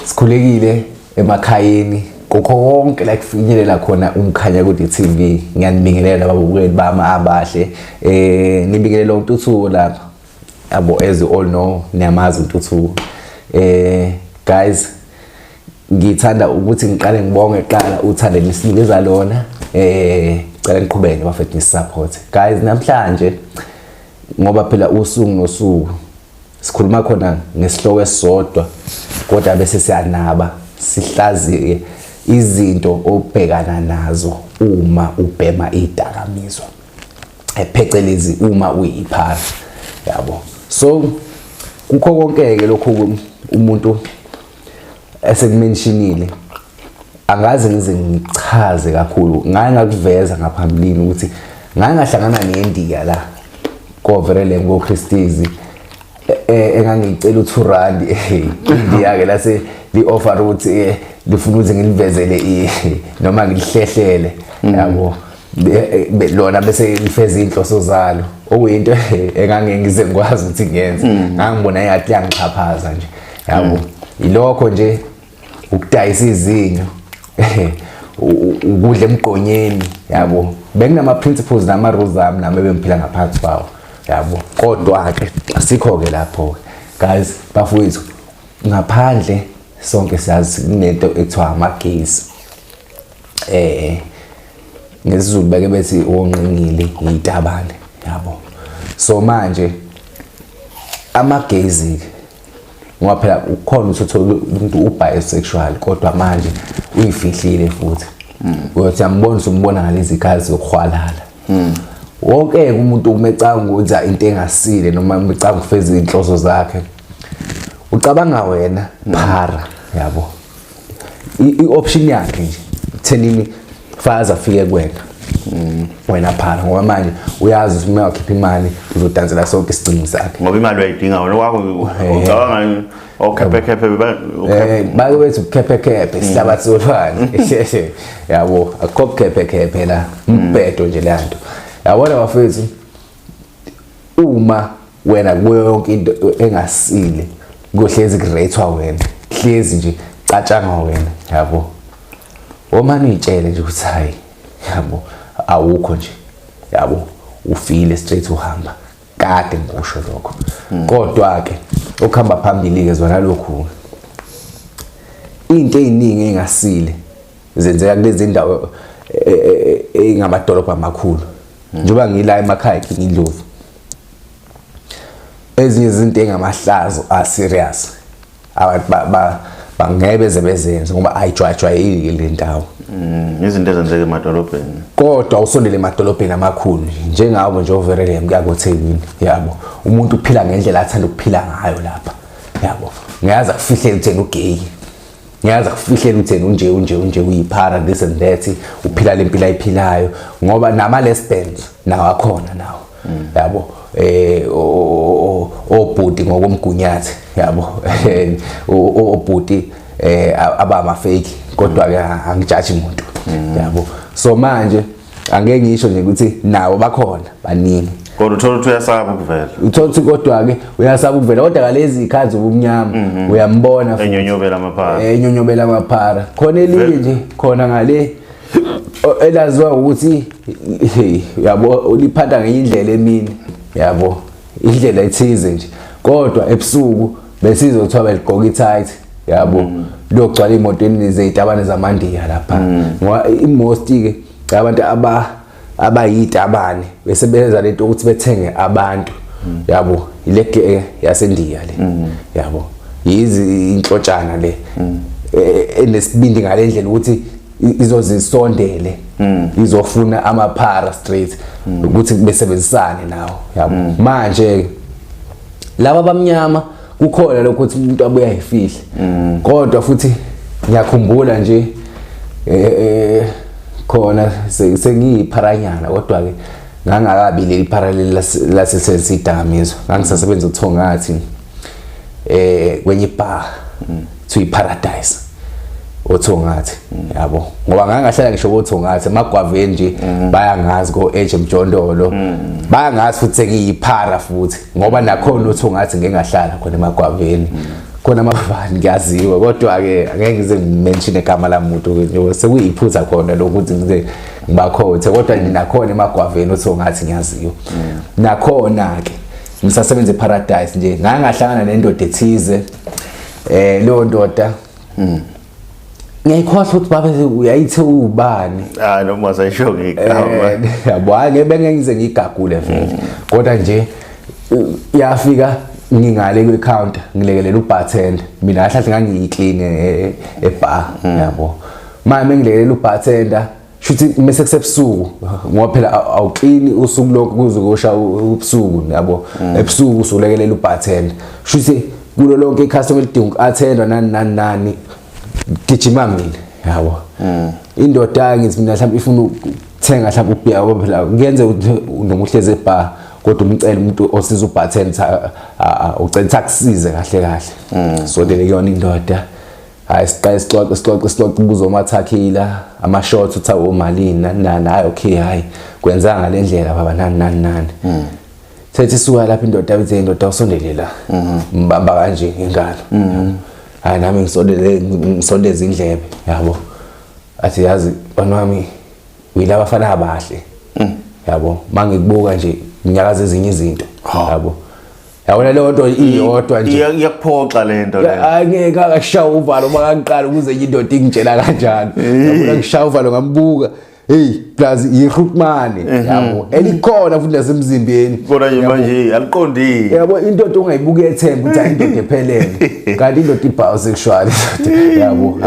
Sikhulekile emakhayeni kukho konke la kufinyelela khona umkhanya ku TV. Ngiyanibingelela babukeli bami abahle. Nibingelela uNtuthuko lapha. Yabo, as you all know, niyamazi uNtuthuko. Guys, ngithanda ukuthi ngiqale ngibonge kuqala uthando nisinikeza lona. Cela niqhubeke bafethu ni-support. Guys, namhlanje ngoba phela usuku nosuku sikhuluma khona ngesihloko esisodwa, kodwa bese siyanaba sihlaziye izinto obhekana nazo uma ubhema idakamizwa, phecelezi uma uyiphara, yabo. So kukho konke-ke lokhu umuntu esekumentionile, angaze ngize ngichaze kakhulu. Ngake ngakuveza ngaphambilini ukuthi ngake ngahlangana nendiya la koVereleng koChristizi, engangiyicela u2 rand. Indiya ke lase li offer ukuthi lifuna ukuthi ngilivezele noma ngilihlehlele, yabo, lona bese lifeza inhloso zalo, okuyinto engangeke ngize ngikwazi ukuthi ngiyenze. Ngangibona engathi liyangixhaphaza nje, yabo. Ilokho nje ukudayisa izinyo, ukudla emgqonyeni, yabo. Benginama principles nama rules ami nami ebengiphila ngaphansi kwawo, yabo. Kodwa ke asikho ke lapho guys, bafowethu. Ngaphandle sonke siyazi kunento ekuthiwa amagesi, ngesiZulu beke bethi wonqingile yitabane, yabo. So manje amagezi ke, ngoba phela ukhona ukuthi uthole umuntu ubisexual kodwa manje uyifihlile futhi, uyothi uyambona, usumbona ngalezi khathi zokuhwalala. Wonke umuntu uma ecanga ukwenza into engasile noma uma ecanga ukufeza iy'nhloso zakhe, ucabanga wena phara, yabo. I-option yakhe nje kuthenini faza afike kuwena, wena phara, ngoba manje uyazi ukuthi uma wakhipha imali uzodansela sonke isigcino sakhe. Ngoba imali uyayidinga wena kwakho, ucabanga okhephekhephe. Bake bethi ubukhephekhephe isihlabathi solwane, yabo. Akukho bukhephekhephe la, umbhedo nje le nto, yabona bafethu. Uma wena kuyo yonke into engasile kuhlezi kurethwa wena, hlezi nje catshangwa wena, yabo, omane uyitshele nje ukuthi hayi, yabo, awukho nje, yabo, ufile straight, uhamba kade ngikusho lokho. Kodwa ke okuhamba phambili ke zona lokhu, into eziningi engasile zenzeka kulezi ndawo engamadolobha amakhulu. Njengoba ngila emakhaya eGingindlovu, ezinye izinto engamahlazo a serious abantu bangeke beze bezenze ngoba ayijwayejwayelile le ndawo. Izinto ezenzeka emadolobheni. Kodwa usondele emadolobheni amakhulu njengawo nje oVerelem kuya koThekwini, yabo, umuntu uphila ngendlela athanda ukuphila ngayo lapha, yabo. Ngiyazi akufihlele ukuthi yena ugay, ngiyazi akufihlele ukuthi yena unje unje unje, uyiphara, this and that, uphila lempilo ayiphilayo, ngoba nama lesbians nawo akhona nawo, yabo, obhuti ngokomgunyathi, yabo, obhuti abama fake, kodwa ke angijaji umuntu, yabo. So manje angeke ngisho nje ukuthi nawo bakhona baningi. Kodwa uthola ukuthi uyasaba ukuvela. Uthola ukuthi kodwa ke uyasaba ukuvela, kodwa ngalezi ikhathi ubumnyama uyambona futhi. Enyonyobela amaphara. Enyonyobela amaphara. Khona elinye nje khona ngale elaziwa ukuthi, hey, yabo, liphatha ngenye indlela emini, yabo, indlela ethize nje, kodwa ebusuku besizothiwa beligqoka i-tight, yabo, liyogcwala iy'moto zeyitabane zamandiya lapha, ngoba i-most ke abantu abayitabane bese benza lento ukuthi bethenge abantu, yabo, ile ke yasendiya le, yabo, yizi inhlotshana le enesibindi ngalendlela ukuthi izozisondele izofuna amaphara straight ukuthi besebenzisane nawo, yabo. Manje laba abamnyama kukhona lokho ukuthi umuntu abuye ayifihle, kodwa futhi ngiyakhumbula nje khona sengiyipharanyana, kodwa ke ngangakabi leli phara leli lasesesidakamizwa. Ngangisasebenza uThongathi kwenye bar kuthiwa iParadise oThongathi, yabo, ngoba ngangahlala ngisho koThongathi emagwaveni nje, bayangazi ko Edge Mjondolo, bayangazi futhi sengiyiphara futhi, ngoba nakhona uThongathi ngeke ngahlala khona emagwaveni. Khona amavani ngiyaziwa, kodwa-ke angeke ngize ngimenshine igama lamuntu nje, sekuyiphutha khona lokuthi ngize ngibakhothe, kodwa nje nakhona emagwaveni uthi ungathi ngiyaziwa. Nakhona-ke ngisasebenza eParadise nje, ngake ngahlangana nendoda ethize, leyo ndoda ngiyayikhohlwa ukuthi babe uyayithe ubani. Hayi, noma ungasayisho ngegama. Yabo, hayi, ngeke bengeke ngize ngiyigagule vele, kodwa nje yafika ngingale kwe-counter ngilekelela ubartender. Mina kahle kahle ngangiyiclean ebar, yabo. Manje mengilekelela ubartender, shuthi mase kusebusuku, ngoba phela awuklini usuku lonke kuze kosha ubusuku, yabo. Ebusuku usulekelela ubartender, shuthi kulo lonke icustomer elidinga uku-attendwa nani nani nani, gijima mina, yabo. Indoda, ngithi mina, mhlawumbe ifuna ukuthenga mhlawumbe ubhiya, yabo. Phela kuyenzeka ukuthi noma uhlezi ebar, kodwa umcela umuntu osiza ubartender, ucela ukuthi akusize kahle kahle. Sondele kuyona indoda, hayi, siqale sixoxe sixoxe sixoxe, ubuza omathakhila ama-shots uthi awomalini, nani nani. Hayi, okay, hayi, kwenzeka ngale ndlela baba, nani nani nani. Sethi suka lapha indoda, ithi, "Indoda, usondele la." Mbamba kanje ngengalo, hayi, nami ngisondele, ngisondeza indlebe, yabo. Athi, "Yazi bani wami, uyilaba abafana abahle, yabo. Mangikubuka nje nginyakaza ezinye izinto, yabo." Yabona leyo nto iyodwa nje. Iyakuphoxa le nto le. Hayi, ngeke akashaya uvalo uma ngangiqala ukuze enye indoda ingitshela kanjalo, yabona. Ngishaya uvalo, ngambuka, hey, plus yihrutmane, yabo, elikhona futhi nasemzimbeni. Kodwa nje manje aliqondile. Yabo, indoda ongayibuka ethemba ukuthi hayi, indoda ephelele, kanti indoda ibisexual, yabo.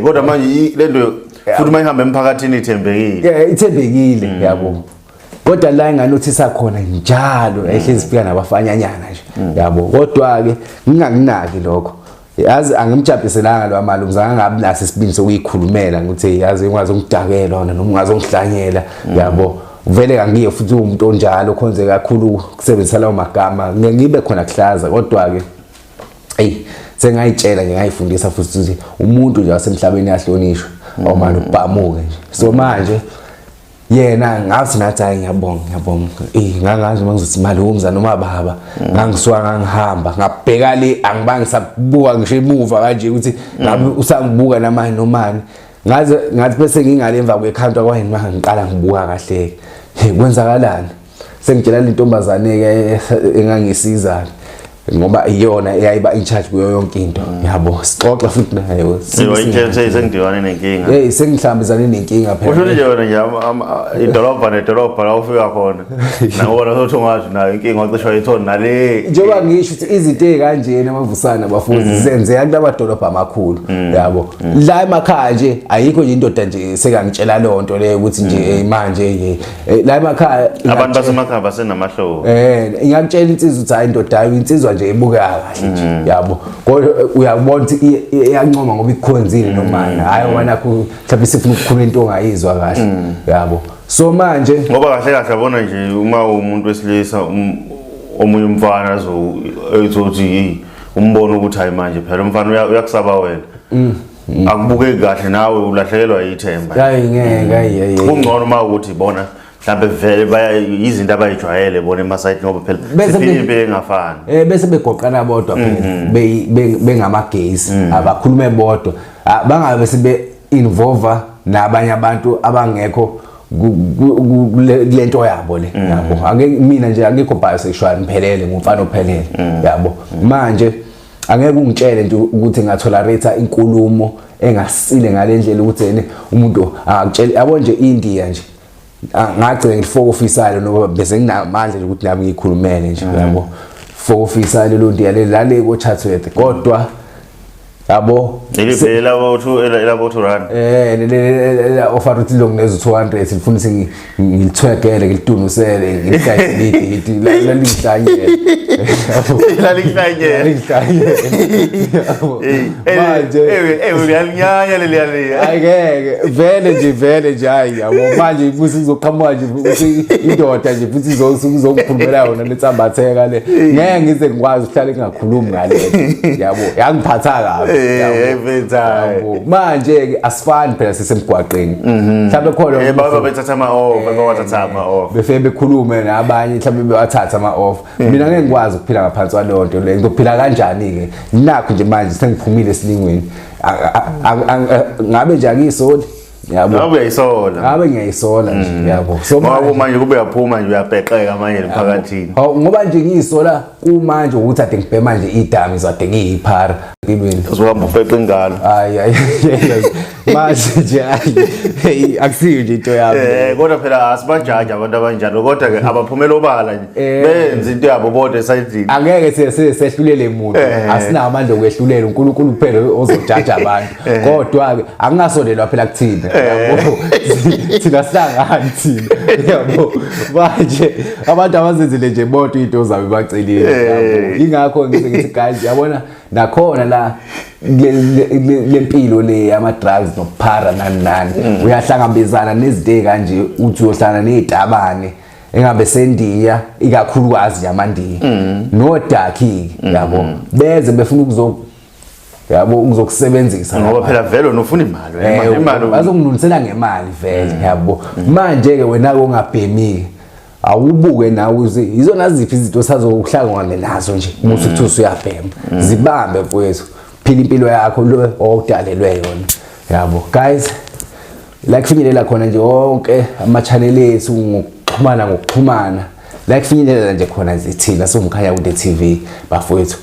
Kodwa manje le nto futhi uma ihamba emphakathini ithembekile. Yeah, ithembekile, yabo, kodwa la enganothisa khona njalo ehlezi fika nabafanyanyana nje, yabo. Kodwa ke ngingakunaki lokho, yazi, angimjabhiselanga lo malume, zange ngabi naso isibindi sokuyikhulumela ukuthi yazi ungaze ungidakela wona noma ungaze ungihlanyela, yabo. Vele angiye futhi umuntu onjalo khonze kakhulu ukusebenzisa lawo magama, ngeke ngibe khona kuhlaza. Kodwa ke eyi, sengayitshela nje, ngayifundisa futhi ukuthi umuntu nje wasemhlabeni uyahlonishwa, awumane ubhamuke nje. So manje yena ngathi nathi, "Hayi, ngiyabonga, ngiyabonga." Ngangazi uma ngizothi malumza noma baba. Ngangisuka ngangihamba, ngabheka le, angibange ngisabuka ngisho emuva kanje ukuthi ngabe usangibuka namani nomani. Ngaze ngathi bese ngingale emva kwekhanta kwayini, manje ngiqala ngibuka kahle, hey, kwenzakalani? Sengitshela le ntombazane ke engangisiza, ngoba iyona eyayiba in charge kuyo yonke into, yabo. Sixoxa futhi nayo. Sengidibane nenkinga. Hey, sengihlambizane nenkinga. Kusho phela. Nje wena nje idolobha nedolobha la ufika khona nangibona sokuthi ungazi nayo inkinga, wacishe wayithola nale. Njengoba ngisho ukuthi izinto ey'kanjena, amavusana abafundi, zenzeka kulamadolobha amakhulu, yabo. La emakhaya nje ayikho nje indoda nje sekangitshela leyo nto leyo ukuthi nje manje la emakhaya Abantu basemakhaya basenamahlobo. Ingakutshela insizwa ukuthi hayi indoda, hayi, insizwa nje ibukeka kahle nje, yabo. Kodwa uyabona ukuthi iyancoma ngoba ikukhonzile noma hayi, wena mhlawumbe sifuna ukukhuluma into ongayizwa kahle, yabo. So manje Ngoba kahle kahle yabona nje, uma umuntu wesilisa, omunye umfana ezothi, "Hey," umbone ukuthi hayi, manje phela umfana uyakusaba wena, akubukeki kahle, nawe ulahlekelwa yithemba. Hayi, ngeke, hayi, hayi, hayi. Kungcono uma ukuthi bona mhlawumbe vele baya izinto abayijwayele bona emasayitini, ngoba phela siphila impilo engafani. Bese begoqana bodwa phela, bengamagezi, abakhulume bodwa. Ah, bangabe sebe involve nabanye abantu abangekho kulento yabo le, yabo. Ake mina nje angikho bisexual, ngiphelele, ngumfana ophelele, yabo. Manje angeke ungitshele nje ukuthi ngatolerate inkulumo engasile ngalendlela ukuthi ene umuntu akutshele, yabo. Nje India nje, ngagcina ngilifokofisalo noba bese nginamandla nje ukuthi nami ngikhulumele nje, yabo. Fokofisalo lo India le lale ko Chatsworth, kodwa yabo. Leli elabo 2 rand. Le offer ukuthi lo nginezo 200, ngifuna ukuthi ngilithwegele, ngilitunusele, ngilishayise ngithi lalihlanyele. Lalihlanyele. Lalihlanyele manje. Eh, uyalinyanya leliya leya. Ayikeke vele nje, vele nje, hayi, yabo. Manje futhi kuzoqhamuka nje futhi indoda nje futhi izokukhulumela yona letsambatheka le, ngeke ngize ngikwazi ukuhlala ngingakhulumi ngale, yabo. Yangiphatha kabi, yabo. Mfethu, hayi. Yabo. Manje ke asifani phela, sisemgwaqeni, mhlawumbe khona Baba bethatha ama-off, bawathatha ama-off. Befike bekhulume nabanye, mhlawumbe bewathatha ama-off. Mina ngeke ngikwazi. ngikwazi ukuphila ngaphansi kwaleyo nto leyo. Ngizophila kanjani-ke? Nakho nje manje sengiphumile esilingweni. Ngabe nje angiyisoli, yabo. Ngabe uyayisola. Ngabe ngiyayisola nje, yabo. So ngoba manje kube uyaphuma nje, uyabhexeka manje emphakathini. Hawu, ngoba nje ngiyisola kumanje ukuthi ade ngibhema nje idami, ade ngiyiphara empilweni. Uzohamba ubheqa ingalo. Hayi, hayi, hayi, manje nje, hayi, hey, akusiyo nje into yami. Kodwa phela asibajaji abantu abanjalo, kodwa ke abaphumela obala nje, benze into yabo bodwa esayidini. Angeke sehlulele muntu. Asinawo amandla okwehlulela, uNkulunkulu kuphela ozojaja abantu. Kodwa ke akungasondelwa phela kuthina, yabo. Thina sihlangani thina, yabo. Manje abantu abazenzele nje bodwa into zabo bacelile, yabo. Ingakho ngize ngithi guys, yabona nakhona la lempilo le ama drugs nokuphara nani nani, uyahlangabezana nezinto ezikanje, uthi uyohlala nezitabane engabe sendiya, ikakhulukazi yamandiya nodakhi, yabo, beze befuna ukuzo, yabo, ukuzokusebenzisa. Ngoba phela vele ufuna imali wena, imali. Bazokununisela ngemali vele, yabo. Manje ke wena ke ongabhemi, awubuke nawe uze izona ziphi izinto sazokuhlangana nazo nje uma uthi usuyabhema. Zibambe mfowethu, phila impilo yakho lo owudalelwe yona, yabo. Guys, la kufinyelela khona nje wonke ama-channel ethu ngokuxhumana, la kufinyelela nje khona nje thina siwumkhanya kude TV, bafowethu,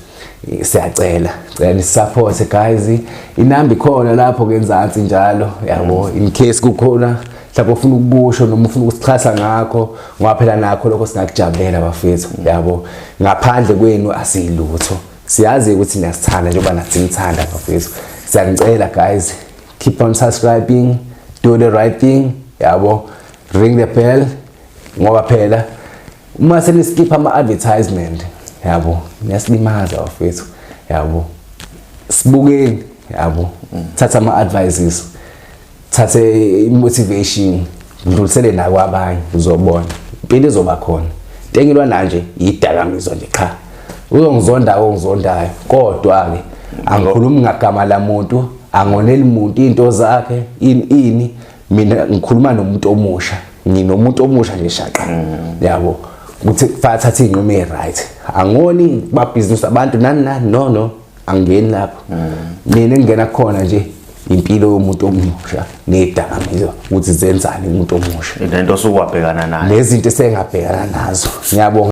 siyacela, cela ni-support guys. Inamba ikhona lapho kenzansi njalo, yabo, in case kukhona mhlawumbe ufuna ukukusho noma ufuna ukusixhasa ngakho, ngoba phela nakho lokho singakujabulela, bafethu, yabo. Ngaphandle kwenu asiyilutho. Siyazi ukuthi niyasithanda njengoba nathi sinithanda, bafethu. Siyanicela guys, keep on subscribing, do the right thing, yabo, ring the bell, ngoba phela uma seniskip ama-advertisement, yabo, niyasilimaza, bafethu, yabo. Sibukeni, yabo, thatha ama-advices, thathe i-motivation, dlulisele nakwabanye, uzobona impilo izoba khona. Into engilwa nayo nje idakamizwa nje qha. Uzongizonda ongizondayo, kodwa-ke angikhulumi ngagama lamuntu, angoneli muntu into zakhe ini ini. Mina ngikhuluma nomuntu omusha, nginomuntu omusha nje shaqa, yabo, ukuthi kufanele athathe iy'nqumo ey'right. Angoni babhizinisi abantu nani nani, no, no, angingeni lapho mina. Engingena khona nje impilo yomuntu omusha ney'dakamizwa ukuthi zenzani umuntu omusha. Lento osukwabhekana nayo. Nezinto esengabhekana nazo. Ngiyabonga.